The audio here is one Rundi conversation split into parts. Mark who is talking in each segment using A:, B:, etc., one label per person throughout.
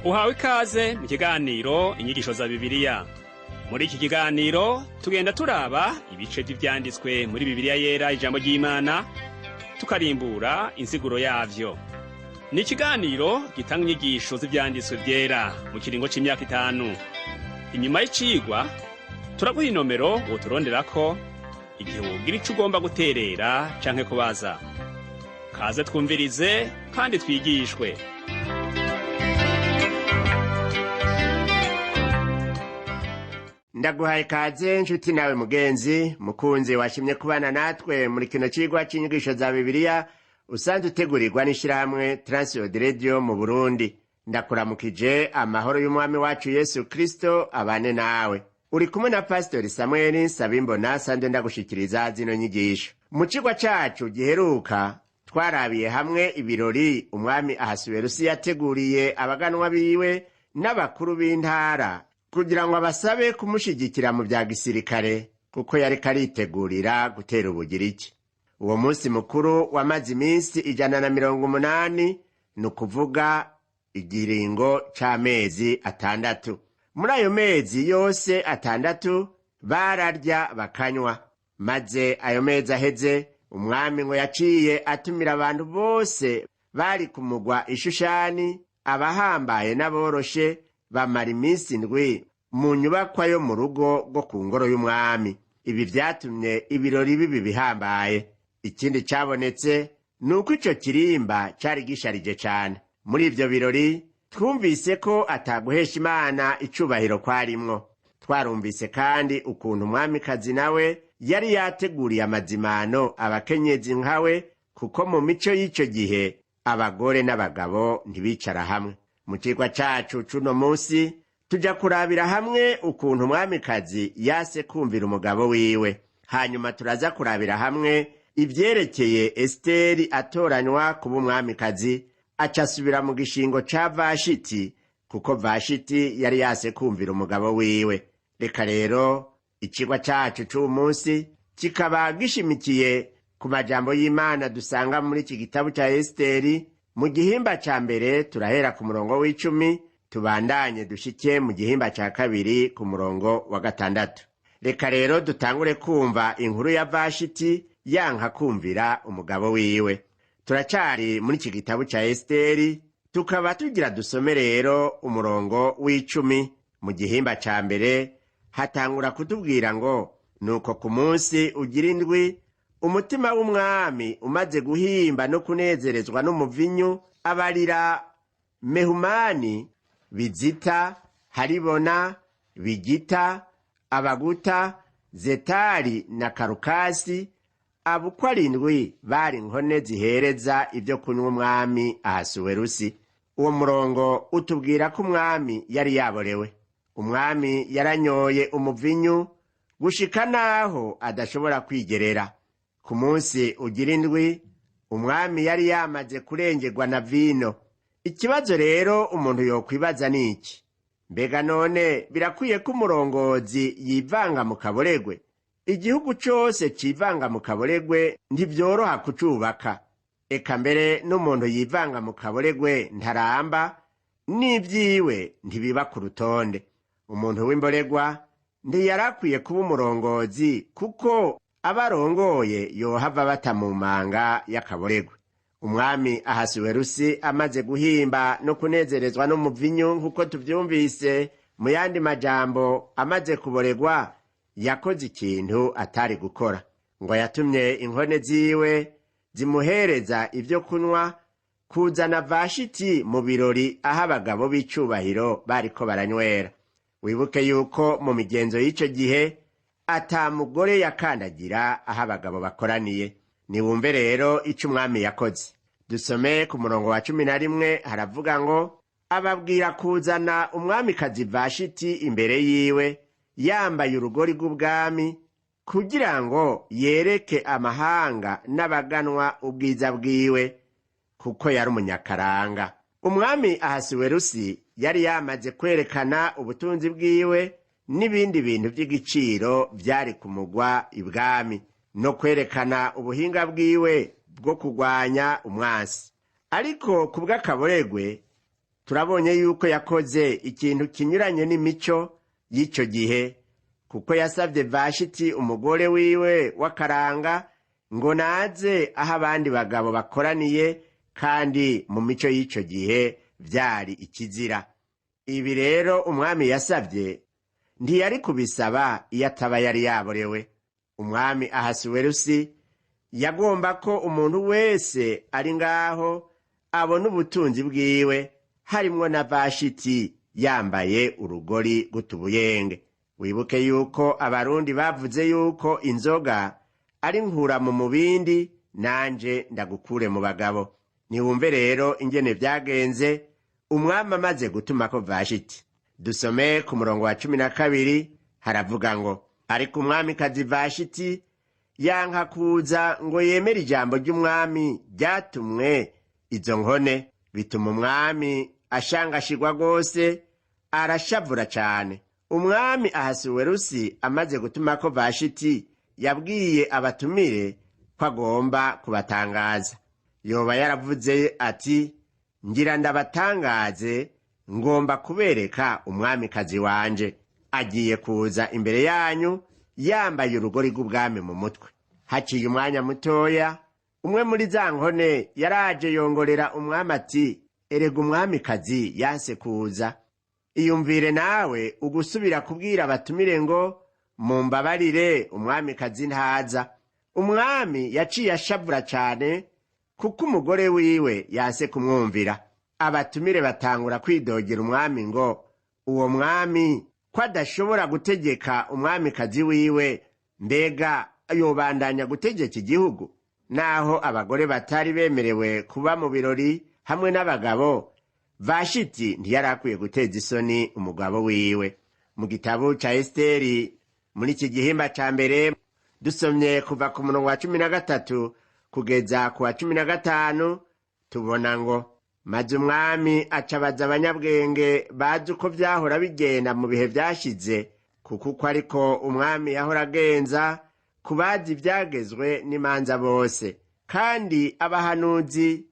A: Uhawe ikaze mu kiganiro Inyigisho za Bibiliya. Muri iki kiganiro tugenda turaba ibice vy'ivyanditswe muri Bibiliya Yera, ijambo ry'Imana, tukarimbura insiguro yavyo. Ni ikiganiro gitanga inyigisho z'ivyanditswe vyera mu kiringo c'imyaka 5. Inyuma y'icigwa turaguha inomero woturonderako igihe wogira ico ugomba guterera canke kubaza. Kaze twumvirize kandi twigishwe.
B: Ndaguhaye kaze nshuti nawe mugenzi mukunzi washimye kubana natwe muri kino cigwa c'inyigisho za Bibiliya usanzwe utegurirwa n'ishirahamwe Transworld Radio mu Burundi. Ndakuramukije, amahoro y'umwami wacu Yesu Kristo abane nawe. Uri kumwe na Pasitori Samweli Nsabimbona, sanzwe ndagushikiriza zino nyigisho. Mu cigwa cacu giheruka twarabiye hamwe ibirori umwami Ahasuwerusi yateguriye abaganwa biwe n'abakuru b'intara kugira ngo abasabe kumushigikira mu bya gisirikare, kuko yariko aritegurira gutera Ubugiriki. Uwo munsi mukuru wamaze iminsi 180, ni ukuvuga igiringo c'amezi 6. Muri ayo mezi yose 6 bararya bakanywa. Maze ayo mezi aheze, umwami ngo yaciye atumira abantu bose bari ku mugwa Ishushani, abahambaye n'aboroshe, bamara iminsi 7 mu nyubakwa yo mu rugo rwo ku ngoro y'umwami. Ibi vyatumye ibirori biba bihambaye. Ikindi cabonetse ni uko ico kirimba cari gisharije cane. Muri ivyo birori twumvise ko ataguhesha Imana icubahiro kwarimwo. Twarumvise kandi ukuntu umwamikazi nawe yari yateguriye amazimano abakenyezi nkawe, kuko mu mico y'ico gihe abagore n'abagabo ntibicara hamwe. Mu cigwa cacu c'uno munsi tuja kurabira hamwe ukuntu umwamikazi yase kumvira umugabo wiwe. Hanyuma turaza kurabira hamwe ivyerekeye Esiteri atoranywa kuba umwamikazi, aca asubira mu gishingo ca Vashiti, kuko Vashiti yari yase kumvira umugabo wiwe. Reka rero icigwa cacu c'uwu munsi kikaba gishimikiye ku majambo y'Imana dusanga muri iki gitabo ca Esiteri. Mu gihimba ca mbere turahera ku murongo w'10, tubandanye dushike mu gihimba ca kabiri ku murongo wa 6. Reka rero dutangure kumva inkuru ya Vashiti yanka kumvira umugabo wiwe. Turacari muri iki gitabo ca Esiteri, tukaba tugira dusome rero umurongo w'10 mu gihimba ca mbere. Hatangura kutubwira ngo: "Nuko ku munsi ugira indwi, umutima w'umwami umaze guhimba no kunezerezwa n'umuvinyu, abarira Mehumani, Bizita, Haribona, Bigita, Abaguta, Zetari na Karukasi, abo uko arindwi bari inkone zihereza ibyo kunywa umwami Ahasuwerusi." Uwo murongo utubwira ko umwami yari yaborewe. Umwami yaranyoye umuvinyu gushika n'aho adashobora kwigerera. Ku munsi ugira indwi umwami yari yamaze kurengerwa na vino. Ikibazo rero umuntu yokwibaza ni iki: mbega none birakwiye ko umurongozi yivanga mu kaboregwe? Igihugu cose civanga mu kaboregwe ntivyoroha kucubaka. Eka mbere n'umuntu yivanga mu kaboregwe ntaramba, n'ivyiwe ntibiba ku rutonde. Umuntu w'imboregwa ntiyarakwiye kuba umurongozi, kuko abarongoye yohava bata mu manga y'akaboregwe. Umwami Ahasuwerusi amaze guhimba no kunezerezwa n'umuvinyu, nk'uko tuvyumvise, mu yandi majambo amaze kuboregwa, yakoze ikintu atari gukora. Ngo yatumye inkone ziwe zimuhereza ibyo kunywa kuzana Vashiti mu birori aho abagabo b'icubahiro bariko baranywera. Wibuke yuko mu migenzo y'ico gihe ata mugore yakandagira aho abagabo bakoraniye. Niwumve rero ico umwami yakoze. Dusome ku murongo wa 11, haravuga ngo: "Ababwira kuzana umwamikazi Vashiti imbere yiwe yambaye urugori rw'ubwami, kugira ngo yereke amahanga n'abaganwa ubwiza bwiwe, kuko yari umunyakaranga." Umwami Ahasuwerusi yari yamaze kwerekana ubutunzi bwiwe n'ibindi bintu by'igiciro byari ku mugwa ibwami, no kwerekana ubuhinga bwiwe bwo kurwanya umwansi. Ariko ku bw'akaboregwe Turabonye yuko yakoze ikintu kinyuranye n'imico y'icyo gihe, kuko yasabye Vashiti umugore wiwe w'akaranga ngo naze aho abandi bagabo bakoraniye, kandi mu mico y'icyo gihe byari ikizira. Ibi rero umwami yasabye ntiyari kubisaba iyo ataba yari yaborewe. Umwami Ahasuwerusi yagomba ko umuntu wese ari ngaho abona ubutunzi bwiwe, harimwo na Vashiti yambaye urugori rw'utubuyenge. Wibuke yuko Abarundi bavuze yuko inzoga ari nkura mu mubindi, nanje ndagukure mu bagabo. Niwumve rero ingene vyagenze umwami amaze gutumako Vashiti. Dusome ku murongo wa 12, haravuga ngo: ariko umwamikazi Vashiti yanka kuza ngo yemere ijambo ry'umwami ryatumwe izo nkone, bituma umwami ashangashirwa rwose, arashavura cane. Umwami Ahasuwerusi amaze gutumako Vashiti, yabwiye abatumire ko agomba kubatangaza. Yoba yaravuze ati: ngira ndabatangaze, ngomba kubereka umwamikazi wanje agiye kuza imbere yanyu yambaye urugori rw'ubwami mu mutwe. Haciye umwanya mutoya, umwe muri za nkone yaraje yongorera umwami ati: erega umwamikazi yanse kuza. Iyumvire nawe ugusubira kubwira abatumire ngo mumbabarire, umwamikazi ntaza. Umwami yaciye ashavura cane kuko umugore wiwe yanse kumwumvira. Abatumire batangura kwidogera umwami ngo uwo mwami ko adashobora gutegeka umwamikazi wiwe, mbega yobandanya gutegeka igihugu? Naho abagore batari bemerewe kuba mu birori hamwe n'abagabo, Vashiti ntiyari akwiye guteza isoni umugabo wiwe. Mu gitabo ca Esiteri, muri iki gihimba ca mbere, dusomye kuva ku murongo wa 13 kugeza ku wa 15, tubona ngo: maze umwami acabaza abanyabwenge bazi uko vyahora bigenda mu bihe vyashize, kuko uko ariko umwami yahora agenza ku bazi ivyagezwe n'imanza bose. Kandi abahanuzi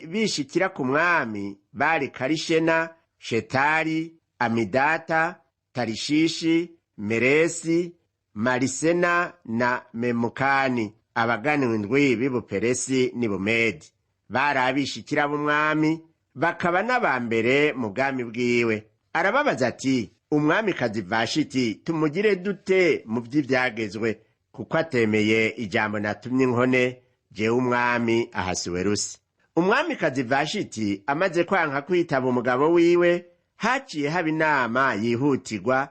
B: bishikira ku mwami bari Karishena, Shetari, Amidata, Tarishishi, Meresi, Marisena na Memukani, abaganwa indwi b'Ibuperesi n'Ibumedi. Bari abishikira b'umwami, bakaba n'aba mbere mu bwami bwiwe. Arababaza ati: umwamikazi Vashiti tumugire dute mu vy'ivyagezwe, kuko atemeye ijambo natumye inkone jewe umwami Ahasuwerusi? Umwamikazi Vashiti amaze kwanka kwitaba umugabo wiwe, haciye haba inama yihutirwa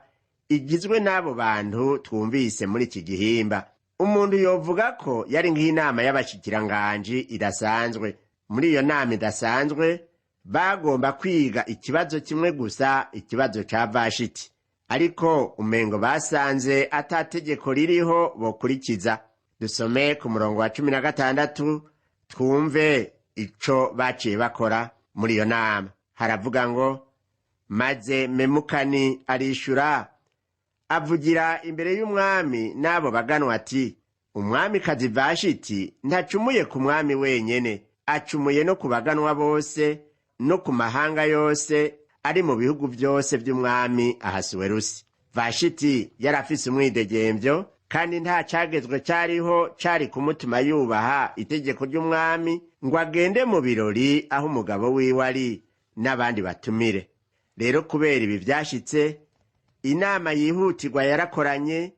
B: igizwe n'abo bantu twumvise muri iki gihimba. Umuntu yovuga ko yari nk'inama y'abashikiranganji idasanzwe. Muri iyo nama idasanzwe bagomba kwiga ikibazo kimwe gusa, ikibazo ca Vashiti. Ariko umengo basanze ata tegeko ririho bokurikiza. Dusome ku murongo wa 16 twumve ico baciye bakora muri iyo nama. Haravuga ngo: maze Memukani arishura avugira imbere y'umwami n'abo baganwa ati: umwamikazi Vashiti ntacumuye ku mwami wenyene, acumuye no ku baganwa bose no ku mahanga yose ari mu bihugu byose by'umwami Ahasuwerusi. Vashiti yari afise umwidegemvyo, kandi nta cagezwe cariho cari kumutuma yubaha itegeko ry'umwami ngo agende mu birori aho umugabo wiwe ari n'abandi batumire. Rero kubera ibi vyashitse, inama yihutirwa yarakoranye,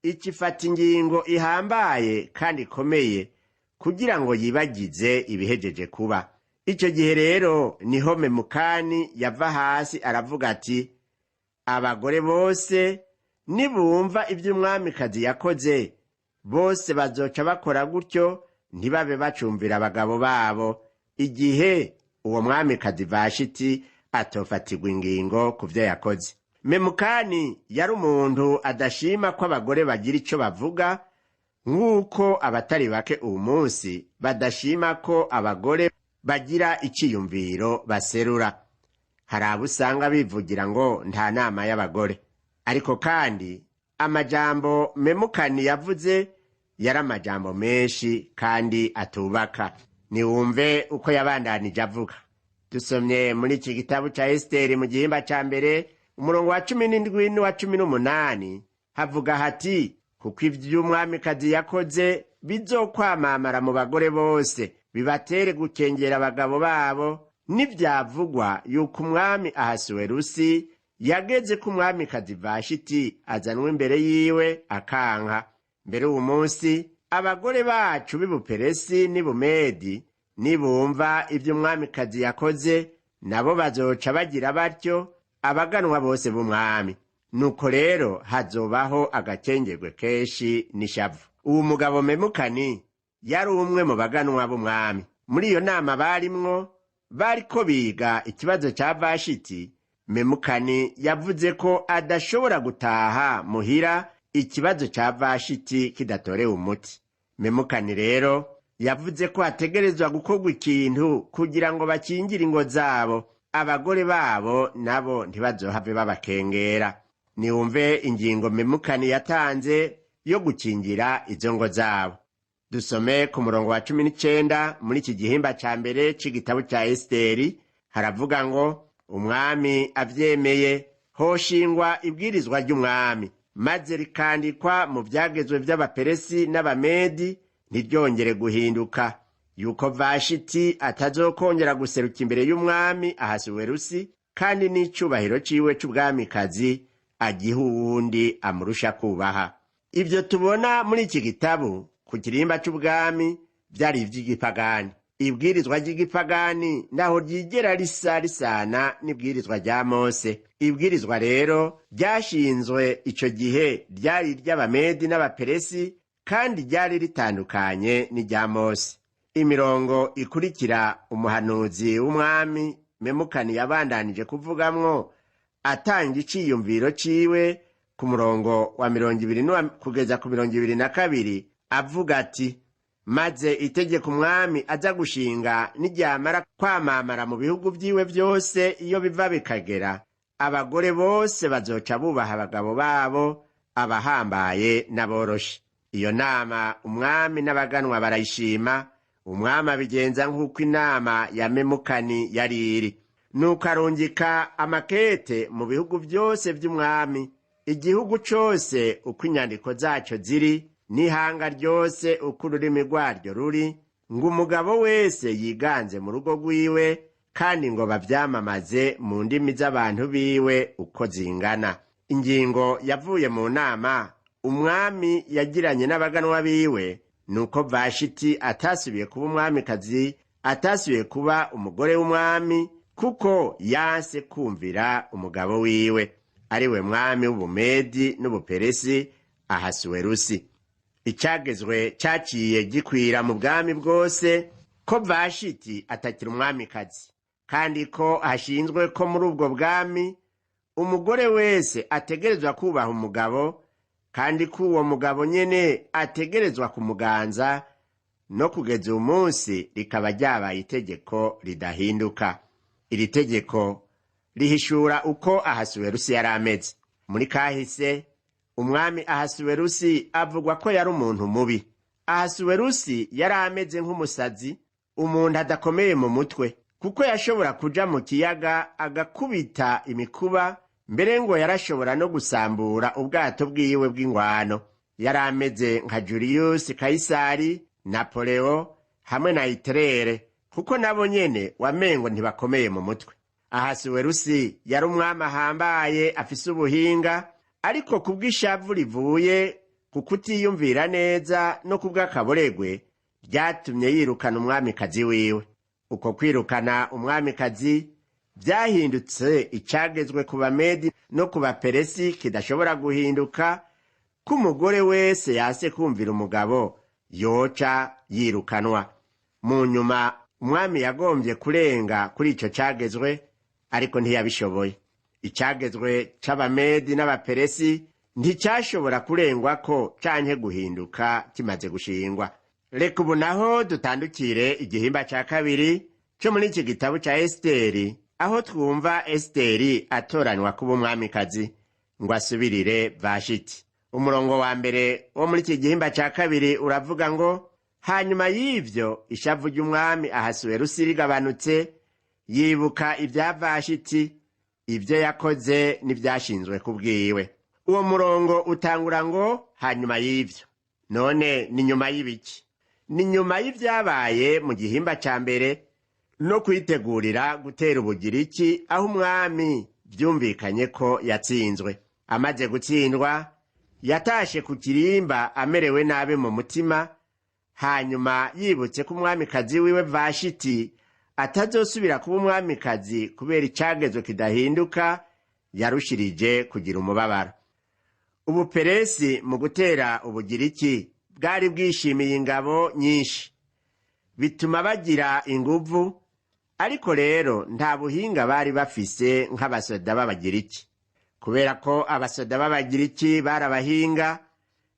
B: ikifata ingingo ihambaye kandi ikomeye kugira ngo yibagize ibihejeje kuba. Ico gihe rero niho Memukani yava hasi aravuga ati: abagore bose nibumva ivy'umwamikazi yakoze, bose bazoca bakora gutyo, ntibabe bacumvira abagabo babo, igihe uwo mwamikazi Vashiti atofatirwa ingingo ku vyo yakoze. Memukani yari umuntu adashima ko abagore bagira ico bavuga, nk'uko abatari bake uwu munsi badashima ko abagore bagira iciyumviro baserura. Hari abo usanga bivugira ngo nta nama y'abagore. Ariko kandi amajambo Memukani yavuze yari amajambo menshi kandi atubaka. Niwumve uko yabandanije avuga. Dusomye muri iki gitabo ca Esiteri mu gihimba ca mbere, umurongo wa 17 n'uwa 18, havuga hati: "Kuko ivy'umwamikazi yakoze bizokwamamara mu bagore bose, bibatere gukengera abagabo babo, n'ivyavugwa yuko umwami Ahasuwerusi yageze ko umwamikazi Vashiti azanwa imbere yiwe akanka. Mbere uwu munsi abagore bacu b'i Buperesi n'i Bumedi nibumva ivyo umwamikazi yakoze, nabo bazoca bagira batyo abaganwa bose b'umwami. Nuko rero hazobaho agakengerwe kenshi n'ishavu." Uwo mugabo Memukani yari umwe mu baganwa b'umwami. Muri iyo nama barimwo bariko biga ikibazo ca Vashiti, Memukani yavuze ko adashobora gutaha muhira ikibazo ca Vashiti kidatorewe umuti. Memukani rero yavuze ko hategerezwa gukorwa ikintu kugira ngo bakingire ingo zabo, abagore babo nabo ntibazohave babakengera. Niwumve ingingo Memukani yatanze yo gukingira izo ngo zabo. Dusome ku murongo wa 19 muri iki gihimba ca mbere c'igitabo ca Esiteri, haravuga ngo: "Umwami avyemeye, hoshingwa ibwirizwa ry'umwami, maze rikandikwa mu vyagezwe vy'Abaperesi n'Abamedi, ntiryongere guhinduka, yuko Vashiti atazokongera guseruka imbere y'umwami Ahasuwerusi, kandi n'icubahiro ciwe c'ubwamikazi agiha uwundi amurusha kubaha." Ivyo tubona muri iki gitabo ku kirimba c'ubwami vyari ivy'igipagani. Ibwirizwa ry'igipagani naho ryigera risa risana n'ibwirizwa rya Mose. Ibwirizwa rero ryashinzwe ico gihe ryari iry'Abamedi n'Abaperesi, kandi ryari ritandukanye n'irya Mose. Imirongo ikurikira umuhanuzi w'umwami Memukani yabandanije kuvugamwo atanga iciyumviro ciwe ku murongo wa 20 kugeza ku 22, avuga ati: "Maze itegeko umwami aza gushinga niryamara kwamamara mu bihugu vyiwe vyose iyo biva bikagera, abagore bose bazoca bubaha abagabo babo, abahambaye n'aboroshe." Iyo nama umwami n'abaganwa barayishima. Umwami abigenza nk'uko inama ya Memukani yari iri. Nuko arungika amakete mu bihugu vyose vy'umwami, igihugu cose uko inyandiko zaco ziri, n'ihanga ryose uko ururimi rwaryo ruri, ngo umugabo wese yiganze mu rugo rwiwe, kandi ngo bavyamamaze mu ndimi z'abantu biwe uko zingana. Ingingo yavuye mu nama umwami yagiranye n'abaganwa biwe nuko Vashiti atasubiye kuba umwamikazi, atasubiye kuba umugore w'umwami, kuko yanse kumvira umugabo wiwe, ariwe mwami w'Ubumedi n'Ubuperesi Ahasuwerusi. Icagezwe caciye gikwira mu bwami bwose ko Vashiti atakiri umwamikazi, kandi ko hashinzwe ko muri ubwo bwami umugore wese ategerezwa kubaha umugabo, kandi ko uwo mugabo nyene ategerezwa kumuganza. No kugeza uyu munsi rikaba ryabaye itegeko ridahinduka. Iri tegeko rihishura uko Ahasuwerusi yari ameze muri kahise. Umwami Ahasuwerusi avugwa ko yari umuntu mubi. Ahasuwerusi yari ameze nk'umusazi, umuntu adakomeye mu mutwe, kuko yashobora kuja mu kiyaga agakubita imikuba, mbere ngo yarashobora no gusambura ubwato bwiwe bw'ingwano. Yari ameze nka Julius Kayisari, Napoleo hamwe na Hitirere, kuko nabo nyene wamengo ntibakomeye mu mutwe. Ahasuwerusi yari umwami ahambaye afise ubuhinga, ariko kubw'ishavu rivuye ku kutiyumvira neza no kubw'akaboregwe ryatumye yirukana umwamikazi wiwe. Uko kwirukana umwamikazi vyahindutse icagezwe ku Bamedi no ku Baperesi kidashobora guhinduka, ko umugore wese yase kumvira umugabo yoca yirukanwa. Mu nyuma umwami yagombye kurenga kuri ico cagezwe, ariko ntiyabishoboye. Icagezwe c'Abamedi n'Abaperesi nticyashobora kurengwako canke guhinduka kimaze gushingwa. Reka ubu naho dutandukire igihimba ca kabiri co muri iki gitabo ca Esiteri, aho twumva Esiteri atoranywa kuba umwamikazi ngo asubirire Vashiti. Umurongo wa mbere wo muri iki gihimba ca kabiri uravuga ngo: Hanyuma y'ivyo, ishavu ry'umwami Ahasuwerusi rigabanutse, yibuka ibya Vashiti, ibyo yakoze n'ivyashinzwe ku bwiwe. Uwo murongo utangura ngo hanyuma y'ivyo. None ni nyuma y'ibiki? Ni nyuma y'ivyabaye mu gihimba ca mbere no kwitegurira gutera Ubugiriki, aho umwami vyumvikanye ko yatsinzwe. Amaze gutsindwa, yatashe ku kirimba amerewe nabi mu mutima. Hanyuma yibutse ko umwamikazi wiwe Vashiti atazosubira kuba umwamikazi kubera icagezo kidahinduka, yarushirije kugira umubabaro. Ubuperesi mu gutera Ubugiriki bwari bwishimiye ingabo nyinshi, bituma bagira inguvu, ariko rero nta buhinga bari bafise nk'abasoda b'Abagiriki. Kubera ko abasoda b'Abagiriki bari abahinga,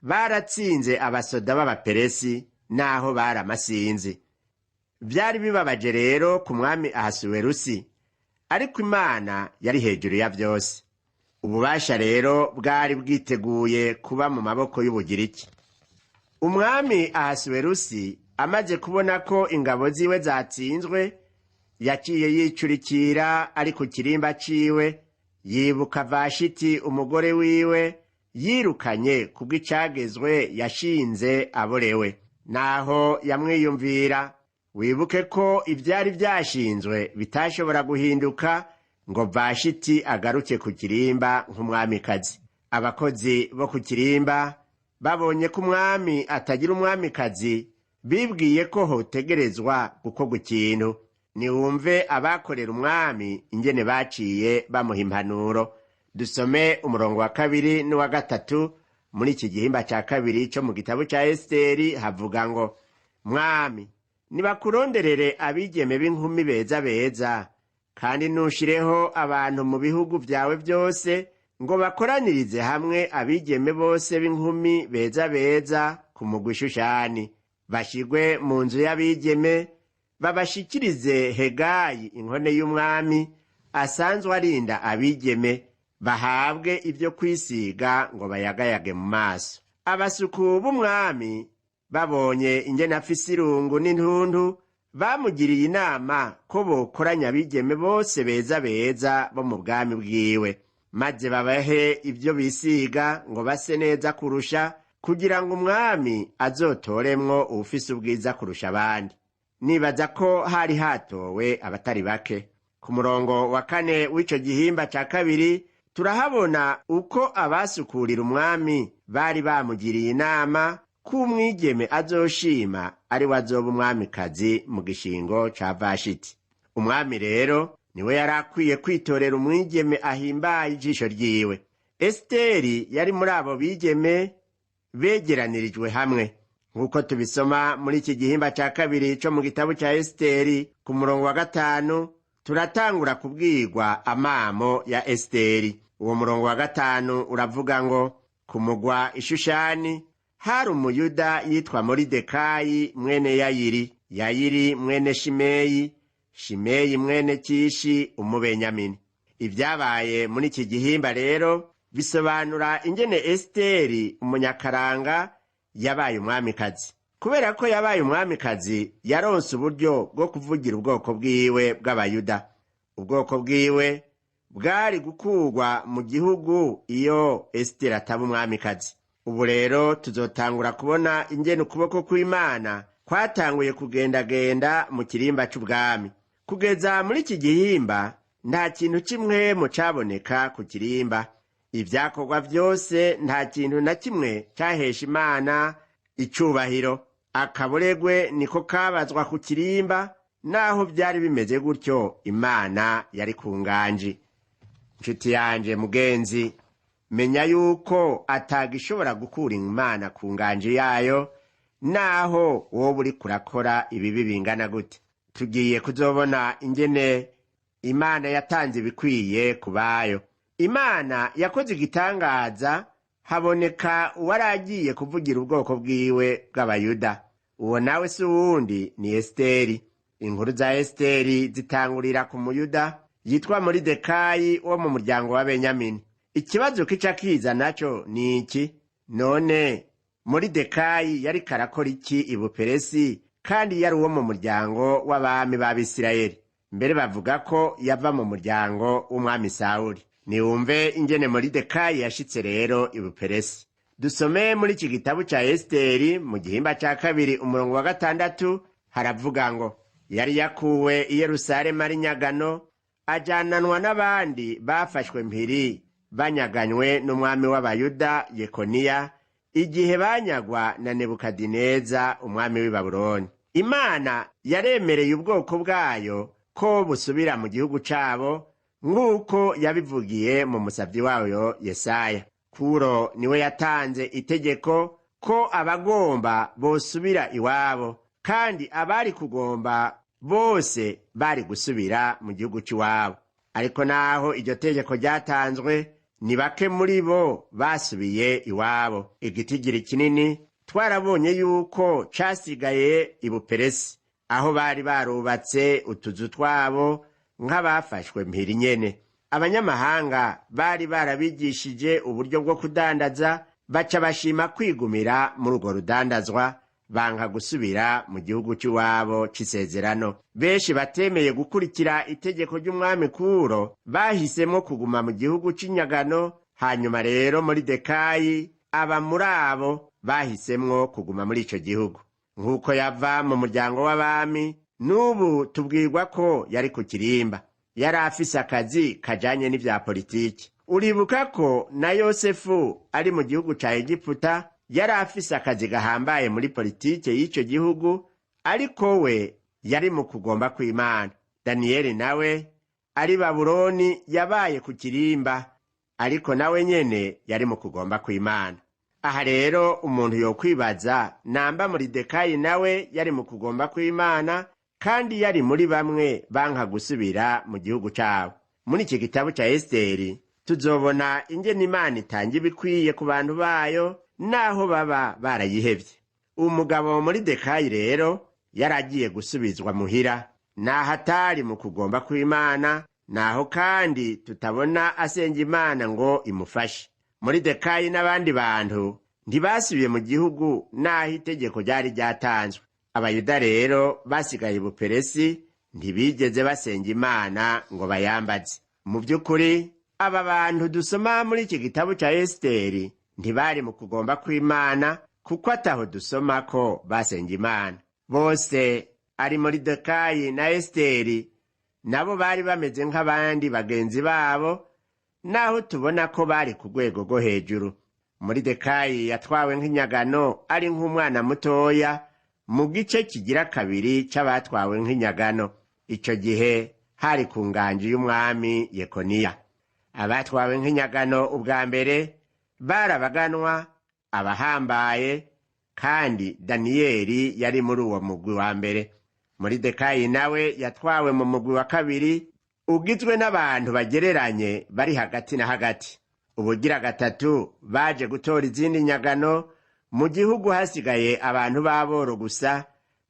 B: baratsinze abasoda b'Abaperesi naho bari amasinzi. Vyari bibabaje rero ku mwami Ahasuwerusi, ariko Imana yari hejuru ya vyose. Ububasha rero bwari bwiteguye kuba mu maboko y'Ubugiriki. Umwami Ahasuwerusi amaze kubona ko ingabo ziwe zatsinzwe, yaciye yicurikira ari ku kirimba ciwe, yibuka Vashiti umugore wiwe yirukanye kubw'icagezwe yashinze aborewe. Naho yamwiyumvira, wibuke ko ivyari vyashinzwe bitashobora guhinduka ngo Vashiti agaruke ku kirimba nk'umwamikazi. Abakozi bo ku kirimba babonye ko umwami atagira umwamikazi, bibwiye ko hotegerezwa gukorwa ikintu. Niwumve abakorera umwami ingene baciye bamuha impanuro. Dusome umurongo wa 2 n'uwa 3 muri iki gihimba ca 2 co mu gitabo ca Esiteri. Havuga ngo: mwami, nibakuronderere abigeme b'inkumi beza beza, kandi nushireho abantu mu bihugu vyawe vyose ngo bakoranirize hamwe abigeme bose b'inkumi beza beza ku mugwi Shushani, bashigwe mu nzu y'abigeme, babashikirize Hegayi inkone y'umwami asanzwe arinda abigeme, bahabwe ibyo kwisiga ngo bayagayage mu maso. Abasuku b'umwami babonye ingene afise irungu n'intuntu, bamugiriye inama ko bokoranya abigeme bose beza beza bo mu bwami bwiwe, maze babahe ibyo bisiga ngo base neza kurusha, kugira ngo umwami azotoremwo uwufise ubwiza kurusha abandi. Nibaza ko hari hatowe abatari bake. Ku murongo wa 4 w'ico gihimba ca 2 turahabona uko abasukurira umwami bari bamugiriye inama ko umwigeme azoshima ari we azoba umwamikazi mu gishingo ca Vashiti. Umwami rero niwe yari akwiye kwitorera umwigeme ahimbaye ijisho ryiwe. Esiteri yari muri abo bigeme begeranirijwe hamwe, nk'uko tubisoma muri iki gihimba ca 2 co mu gitabo ca Esiteri. Ku murongo wa 5 turatangura kubwirwa amamo ya Esiteri. Uwo murongo wa 5 uravuga ngo: ku mugwa Ishushani hari umuyuda yitwa Moridekayi mwene Yayiri, Yayiri mwene Shimeyi, Shimeyi mwene Kishi Umubenyamini. Ibyabaye muri iki gihimba rero bisobanura ingene Esiteri umunyakaranga yabaye umwamikazi. Kubera ko yabaye umwamikazi, yaronse uburyo bwo kuvugira ubwoko bwiwe bw'Abayuda. Ubwoko bwiwe bwari gukurwa mu gihugu iyo Esiteri ataba umwamikazi. Ubu rero tuzotangura kubona ingene ukuboko kw'Imana kwatanguye kugendagenda mu kirimba c'ubwami. Kugeza muri iki gihimba nta kintu kimwe mu caboneka ku kirimba. Ivyakorwa vyose nta kintu na kimwe cahesha Imana icubahiro. Akaburegwe niko kabazwa ku kirimba. Naho vyari bimeze gutyo, Imana yari ku nganji. Nshuti yanje mugenzi, menya yuko atagishobora gukura Imana ku nganji yayo, naho wowe uriko urakora ibibi bingana gute. Tugiye kuzobona ingene Imana yatanze ibikwiye ku bayo. Imana yakoze igitangaza, haboneka uwaragiye kuvugira ubwoko bwiwe bw'Abayuda. Uwo nawe si uwundi, ni Esiteri. Inkuru za Esiteri zitangurira ku muyuda yitwa Moridekayi wo mu muryango wa Benyamini. Ikibazo kica kiza naco ni iki: none Moridekayi yariko arakora iki i Buperesi, kandi yari uwo mu muryango w'abami b'Abisirayeli? Mbere bavuga ko yava mu muryango w'umwami Sawuli. Niwumve ingene Moridekayi yashitse rero i Buperesi. Dusome muri iki gitabo ca Esiteri mu gihimba ca 2 umurongo wa 6, haravuga ngo: yari yakuwe i Yerusalemu ari nyagano, ajananwa n'abandi bafashwe mpiri banyaganywe n'umwami w'Abayuda Yekoniya, igihe banyagwa na Nebukadineza umwami w'i Babuloni. Imana yaremereye ubwoko bwayo ko busubira mu gihugu cabo, nk'uko yabivugiye mu musavyi wayo Yesaya. Kuro niwe yatanze itegeko ko abagomba bosubira iwabo, kandi abari kugomba bose bari gusubira mu gihugu c'iwabo. Ariko naho iryo tegeko ryatanzwe, ni bake muri bo basubiye iwabo. Igitigiri kinini twarabonye yuko casigaye i Buperesi, aho bari barubatse utuzu twabo nk'abafashwe mpiri nyene. Abanyamahanga bari barabigishije uburyo bwo kudandaza, baca bashima kwigumira muri urwo rudandazwa, banka gusubira mu gihugu cy'iwabo c'isezerano. Benshi batemeye gukurikira itegeko ry'umwami Kuro bahisemo kuguma mu gihugu c'inyagano. Hanyuma rero Moridekayi aba muri abo bahisemwo kuguma muri ico gihugu. Nk'uko yava mu muryango w'abami, n'ubu tubwirwa ko yari ku kirimba, yari afise akazi kajanye n'ivya politiki. Uribuka ko na Yosefu ari mu gihugu ca Egiputa yari afise akazi gahambaye muri politike y'ico gihugu, ariko we yari mu kugomba kw'Imana. Daniyeli nawe ari Babuloni yabaye ku kirimba, ariko nawe nyene yari mu kugomba kw'Imana. Aha rero umuntu yokwibaza namba Moridekayi nawe yari mu kugomba kw'Imana, kandi yari muri bamwe banka gusubira mu gihugu cabo. Muri iki gitabo ca Esiteri tuzobona ingene Imana itanga ibikwiye ku bantu bayo, naho baba barayihevye. Umugabo Moridekayi rero yaragiye gusubizwa muhira, naho atari mu kugomba kw'Imana, naho kandi tutabona asenga Imana ngo imufashe. Moridekayi n'abandi bantu ntibasubiye mu gihugu naho itegeko ryari ryatanzwe. Abayuda rero basigaye i Buperesi ntibigeze basenga Imana ngo bayambaze. Mu by'ukuri aba bantu dusoma muri iki gitabo ca Esiteri ntibari mu kugomba kw'Imana, kuko ataho dusoma ko basenga Imana. Bose ari Moridekayi na Esiteri nabo bari bameze nk'abandi bagenzi babo, naho tubona ko bari ku rwego rwo hejuru. Moridekayi yatwawe nk'inyagano ari nk'umwana mutoya mu gice kigira kabiri c'abatwawe nk'inyagano. Ico gihe hari ku nganji y'umwami Yekoniya. Abatwawe nk'inyagano ubwa mbere barabaganwa, abahambaye, kandi Daniyeli yari muri uwo mugwi wa mbere. Moridekayi nawe yatwawe mu mugwi wa kabiri, ugizwe n'abantu bagereranye bari hagati na hagati. Ubugira gatatu baje gutora izindi nyagano mu gihugu hasigaye abantu b'aboro gusa,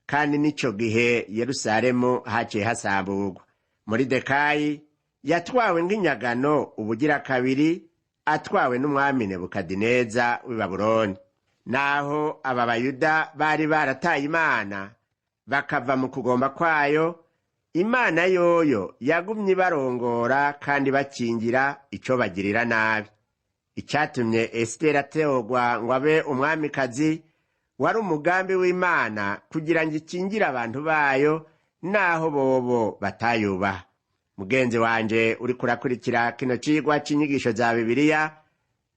B: kandi n'ico gihe Yerusalemu haciye hasamburwa. Moridekayi yatwawe nk'inyagano ubugira kabiri, atwawe n'umwami Nebukadineza w'i Babuloni. Naho aba Bayuda bari barataye Imana bakava mu kugomba kwayo, Imana yoyo yagumye ibarongora kandi bakingira ico bagirira nabi. Icatumye Esiteri ategwa ngo abe umwamikazi wari umugambi w'Imana kugira ngo ikingire abantu bayo, naho bobo batayubaha. Mugenzi wanje uriko urakurikira kino cigwa c'inyigisho za Bibiliya,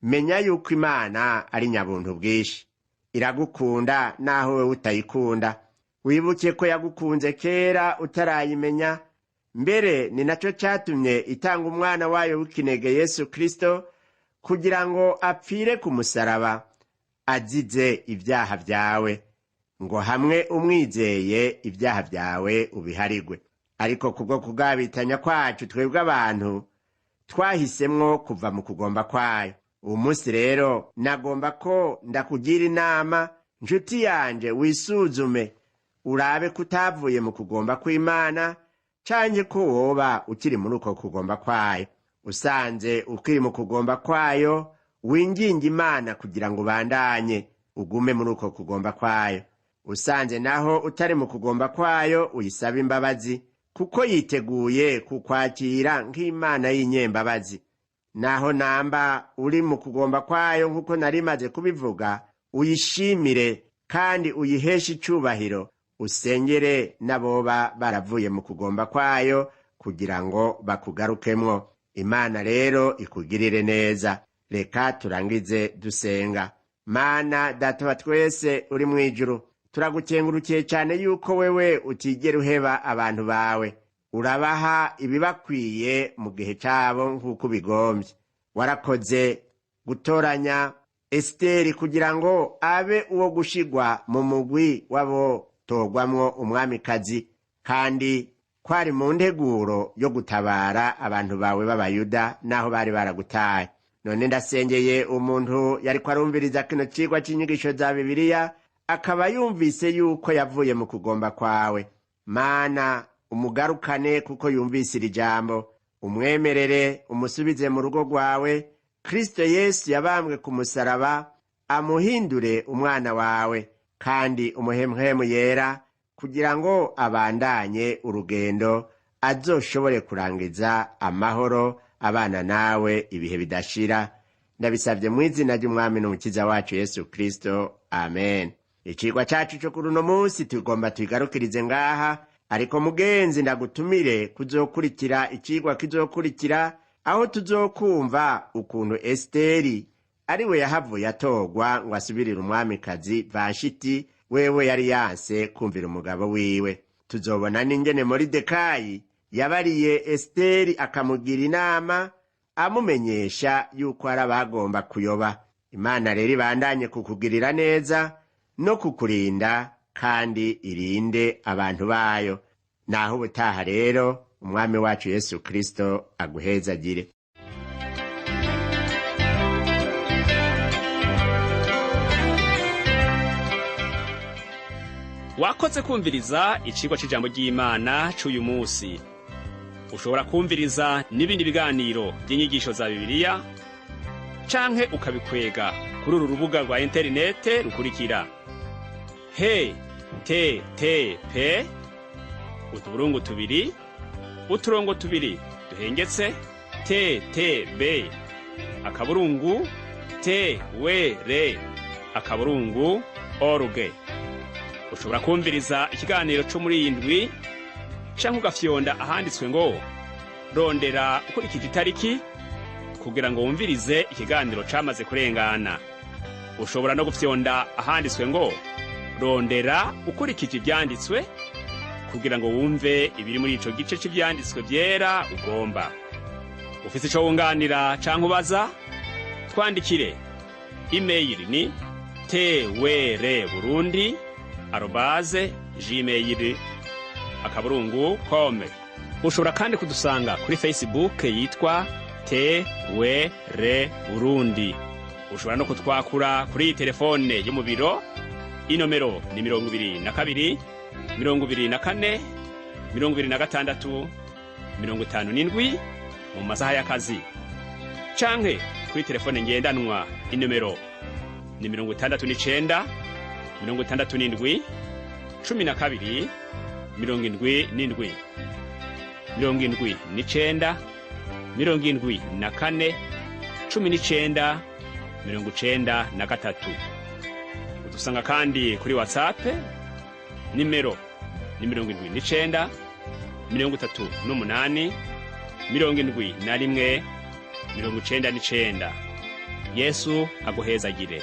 B: menya yuko Imana ari nyabuntu bwinshi. Iragukunda naho wewe utayikunda. Wibuke ko yagukunze kera utarayimenya. Mbere ni naco catumye itanga umwana wayo w'ikinege Yesu Kristo kugira ngo apfire ku musaraba azize ibyaha vyawe, ngo hamwe umwizeye ibyaha vyawe ubiharigwe. Ariko kubwo kugabitanya kwacu twebwe abantu twahisemwo kuva mu kugomba kwayo. Uwu munsi rero nagomba ko ndakugira inama, nshuti yanje, wisuzume urabe ko utavuye mu kugomba kw'Imana, canke ko woba ukiri muri uko kugomba kwayo. Usanze ukiri mu kugomba kwayo, winginge Imana kugira ngo ubandanye. Ugume muri uko kugomba kwayo. Usanze naho utari mu kugomba kwayo, uyisabe imbabazi, kuko yiteguye kukwakira nk'Imana y'inyembabazi. Naho namba uri mu kugomba kwayo nk'uko nari maze kubivuga, uyishimire kandi uyiheshe icubahiro, usengere n'aboba baravuye mu kugomba kwayo kugira ngo bakugarukemwo. Imana rero ikugirire neza. Reka turangize dusenga. Mana Data wa twese uri mu ijuru, turagukengurukiye cyane yuko wewe utigera uheba abantu bawe, urabaha ibibakwiye mu gihe cyabo nk'uko ubigombye. Warakoze gutoranya Esiteri kugira ngo abe uwo gushigwa mu mugwi w'abotogwamwo umwamikazi, kandi kwari mu nteguro yo gutabara abantu bawe b'Abayuda n'aho bari baragutaye. None ndasengeye umuntu yariko arumviriza kino cigwa c'inyigisho za Bibiliya, akaba yumvise yuko yavuye mu kugomba kwawe. Mana, umugarukane kuko yumvise iri jambo, umwemerere umusubize mu rugo rwawe. Kristo Yesu yabambwe ku musaraba amuhindure umwana wawe, kandi umuhemuhemu yera kugira ngo abandanye urugendo, azoshobore kurangiza amahoro abana nawe ibihe bidashira. Ndabisabye mu izina ry'Umwami n'Umukiza wacu Yesu Kristo, amen. Icigwa cacu co kuri uno munsi tugomba tuigarukirize ngaha, ariko mugenzi, ndagutumire kuzokurikira icigwa kizokurikira, aho tuzokumva ukuntu Esiteri ari we yahavuye atorwa ngo asubirire umwamikazi Vashiti, wewe yari yanse kumvira umugabo wiwe. Tuzobona n'ingene Moridekayi yabariye Esiteri akamugira inama, amumenyesha yuko ari abagomba kuyoba. Imana rero ibandanye kukugirira neza no kukurinda, kandi irinde abantu bayo. Naho ubutaha rero, Umwami wacu Yesu Kristo aguhezagire.
A: Wakoze kumviriza icigwa c'ijambo ry'Imana c'uyu musi. Ushobora kumviriza n'ibindi biganiro by'inyigisho za Bibiliya canke ukabikwega kuri uru rubuga rwa interinete rukurikira: http ::::, ttb .twr .org. Ushobora kumviriza ikiganiro co muri iyi ndwi canke ugafyonda ahanditswe ngo "Rondera ukurikije itariki" kugira ngo wumvirize ikiganiro camaze kurengana. Ushobora no gufyonda ahanditswe ngo "Rondera ukurikije ivyanditswe" kugira ngo wumve ibiri muri ico gice c'ivyanditswe vyera ugomba. Ufise ico wunganira canke ubaza, twandikire. Imeyili ni twrburundi@gmail.com. Ushobora kandi kudusanga kuri Facebook yitwa TWR Burundi. Ushobora no kutwakura kuri iyi telefone yo mu biro. Inomero ni 22 24 26 57 mu masaha y'akazi, canke kuri telefone ngendanwa, inomero ni 69 67 12 77, 79 74 19 93. Udusanga kandi kuri WhatsApp, nimero ni 79 38 71 99. Yesu aguhezagire.